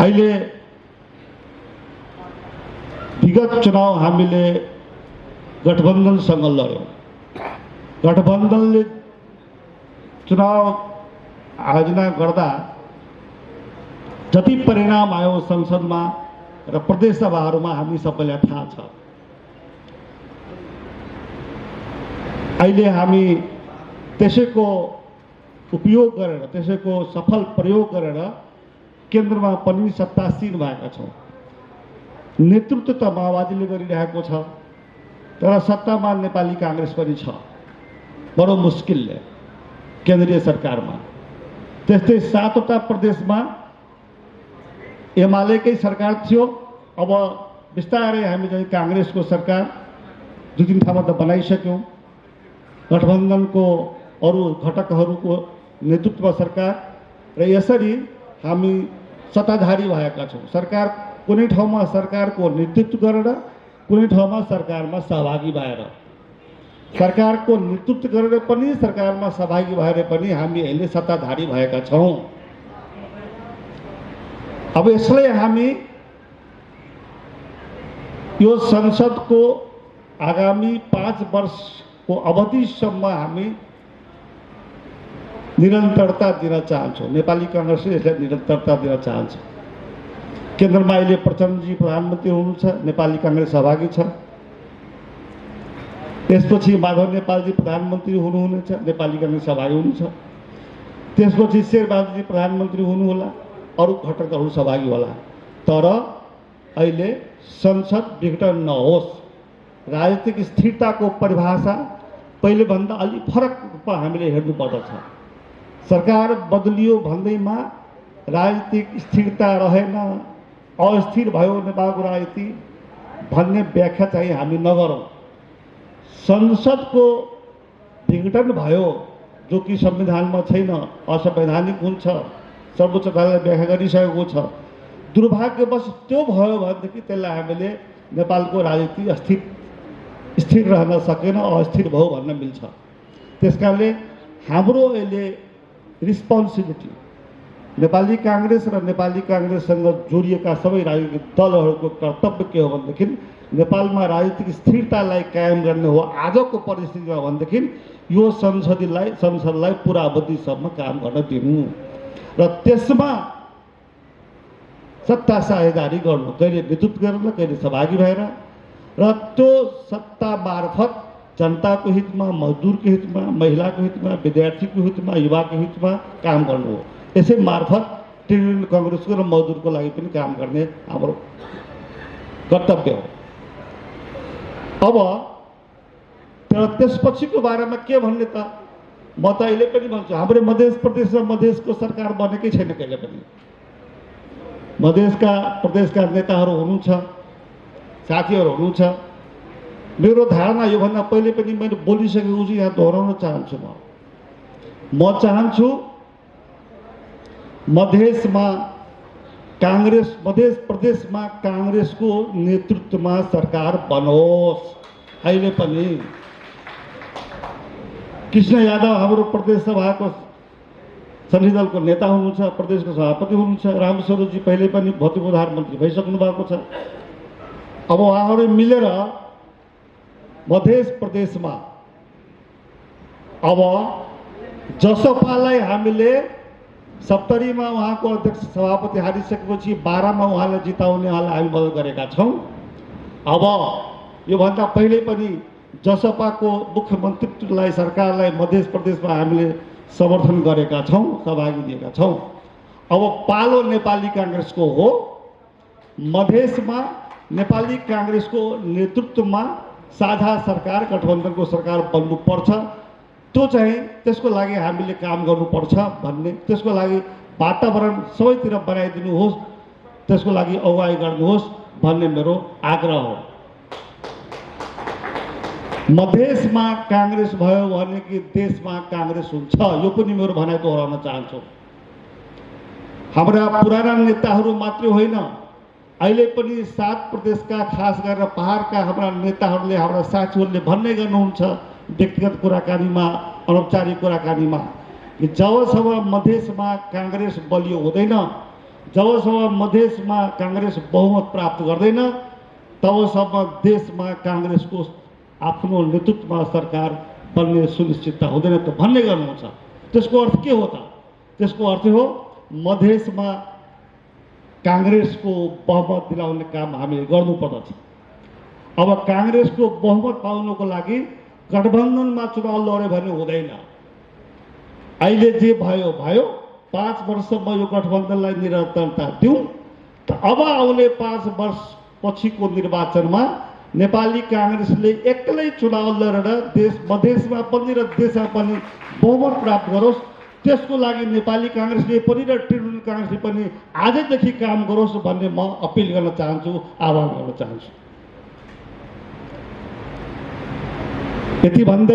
अहिले विगत चुनाव हामीले गठबन्धनसँग लड्यौँ। गठबन्धनले चुनाव आयोजना गर्दा जति परिणाम आयो संसदमा र प्रदेश सभाहरूमा हामी सबैलाई थाहा छ। अहिले हामी त्यसैको उपयोग गरेर, त्यसैको सफल प्रयोग गरेर केन्द्रमा पनि सत्तासीन भएका छौँ। नेतृत्व त माओवादीले गरिरहेको छ, तर सत्तामा नेपाली काङ्ग्रेस पनि छ, बडो मुस्किलले केन्द्रीय सरकारमा। त्यस्तै 7वटा प्रदेशमा एमालेकै सरकार थियो। अब बिस्तारै हामी चाहिँ काङ्ग्रेसको सरकार 2-3 ठाउँमा त बनाइसक्यौँ। गठबन्धनको अरू घटकहरूको नेतृत्व सरकार र यसरी हामी सत्ताधारी भएका छौँ। सरकार कुनै ठाउँमा सरकारको नेतृत्व गरेर, कुनै ठाउँमा सरकारमा सहभागी भएर, सरकारको नेतृत्व गरेर पनि सरकारमा सहभागी भएर पनि हामी अहिले सत्ताधारी भएका छौँ। अब यसलाई हामी यो संसदको आगामी 5 वर्षको अवधिसम्म हामी निरन्तरता दिन चाहन्छौँ। नेपाली काङ्ग्रेसले यसलाई निरन्तरता दिन चाहन्छ। केन्द्रमा अहिले प्रचण्डजी प्रधानमन्त्री हुनुहुन्छ, नेपाली काङ्ग्रेस सहभागी छ। त्यसपछि माधव नेपालजी प्रधानमन्त्री हुनुहुनेछ, नेपाली काङ्ग्रेस सहभागी हुनुहुन्छ। त्यसपछि शेरबहादुरजी प्रधानमन्त्री हुनुहोला, अरू घटकहरू सहभागी होला। तर अहिले संसद विघटन नहोस्, राजनीतिक स्थिरताको परिभाषा पहिलेभन्दा अलि फरक रूपमा हामीले हेर्नुपर्दछ। सरकार बदलियो भन्दैमा राजनीतिक स्थिरता रहेन, अस्थिर भयो नेपालको राजनीति भन्ने व्याख्या चाहिँ हामी नगरौँ। संसदको विघटन भयो, जो कि संविधानमा छैन, असंवैधानिक हुन्छ, सर्वोच्च अदालतले व्याख्या गरिसकेको छ। दुर्भाग्यवश त्यो भयो भनेदेखि त्यसलाई हामीले नेपालको राजनीति स्थिर रहन सकेन, अस्थिर भयो भन्न मिल्छ। त्यसकारणले हाम्रो अहिले रिस्पोन्सिबिलिटी, नेपाली काङ्ग्रेस र नेपाली काङ्ग्रेससँग जोडिएका सबै राजनीतिक दलहरूको कर्तव्य के हो भनेदेखि नेपालमा राजनीतिक स्थिरतालाई कायम गर्ने हो। आजको परिस्थितिमा भनेदेखि यो संसदलाई पुरा अवधिसम्म काम गर्न दिनु र त्यसमा सत्ता साझेदारी गर्नु, कहिले नेतृत्व गरेर, कहिले सहभागी भएर, र त्यो सत्ता मार्फत जनताको हितमा, मजदुरको हितमा, महिलाको हितमा, विद्यार्थीको हितमा, युवाको हितमा काम गर्नु हो। यसै मार्फत तृणमूल काङ्ग्रेसको र मजदुरको लागि पनि काम गर्ने हाम्रो कर्तव्य हो। अब तर त्यसपछिको बारेमा के भन्ने त म त अहिले पनि भन्छु, हाम्रो मध्य प्रदेश र मधेसको सरकार बनेकै छैन कहिले पनि। प्रदेशका नेताहरू हुनुहुन्छ, साथीहरू हुनुहुन्छ। मेरो धारणा योभन्दा पहिले पनि मैले बोलिसकेको छु, यहाँ दोहोऱ्याउन चाहन्छु। म चाहन्छु मध्य प्रदेशमा काङ्ग्रेसको नेतृत्वमा सरकार बनोस्। अहिले पनि कृष्ण यादव हाम्रो प्रदेश सभाको संसदीय दलको नेता हुनुहुन्छ, प्रदेशको सभापति हुनुहुन्छ। रामस्वरूपजी पहिले पनि भौतिक प्रधानमन्त्री भइसक्नु भएको छ। अब उहाँहरू मिलेर मध्य प्रदेशमा अब जसपालाई हामीले 70मा उहाँको अध्यक्ष सभापति हारिसकेपछि 12मा उहाँलाई जिताउनेहरूलाई हामी मद्दत गरेका छौँ। अब योभन्दा पहिले पनि जसपाको मुख्यमन्त्रीलाई, सरकारलाई मध्य प्रदेशमा हामीले समर्थन गरेका छौँ, सहभागी दिएका छौँ। अब पालो नेपाली काङ्ग्रेसको हो। मधेसमा नेपाली काङ्ग्रेसको नेतृत्वमा साझा सरकार, गठबन्धनको सरकार बन्नुपर्छ। त्यो चाहिँ त्यसको लागि हामीले काम गर्नुपर्छ भन्ने, त्यसको लागि वातावरण सबैतिर बनाइदिनुहोस्, त्यसको लागि अगुवाई गर्नुहोस् भन्ने मेरो आग्रह हो। मधेसमा काङ्ग्रेस भयो भने कि देशमा काङ्ग्रेस हुन्छ, यो पनि मेरो भनाइ दोहोऱ्याउन चाहन्छु। हाम्रा पुराना नेताहरू मात्रै होइन, अहिले पनि 7 प्रदेशका, खास गरेर पहाडका हाम्रा नेताहरूले, हाम्रा साथीहरूले भन्ने गर्नुहुन्छ व्यक्तिगत कुराकानीमा, अनौपचारिक कुराकानीमा, कि जबसम्म मधेसमा काङ्ग्रेस बलियो हुँदैन जबसम्म मधेसमा काङ्ग्रेस बहुमत प्राप्त गर्दैन तबसम्म देशमा काङ्ग्रेसको आफ्नो नेतृत्वमा सरकार बन्ने सुनिश्चितता हुँदैन त भन्ने गर्नुहुन्छ। त्यसको अर्थ के हो त? त्यसको अर्थ हो मधेसमा काङ्ग्रेसको बहुमत दिलाउने काम हामीले गर्नुपर्दछ। अब काङ्ग्रेसको बहुमत पाउनको लागि गठबन्धनमा चुनाव लड्यो भने हुँदैन। अहिले जे भयो भयो, 5 वर्षमा यो गठबन्धनलाई निरन्तरता दिउँ त अब आउने 5 वर्ष पछिको निर्वाचनमा नेपाली काङ्ग्रेसले एक्लै चुनाव लडेर देश मधेसमा पनि र देशमा पनि बहुमत प्राप्त गरोस्। त्यसको लागि नेपाली काङ्ग्रेसले पनि र तृणमूल काङ्ग्रेसले पनि आजैदेखि काम गरोस् भन्ने म अपिल गर्न चाहन्छु, आह्वान गर्न चाहन्छु। यति भन्दै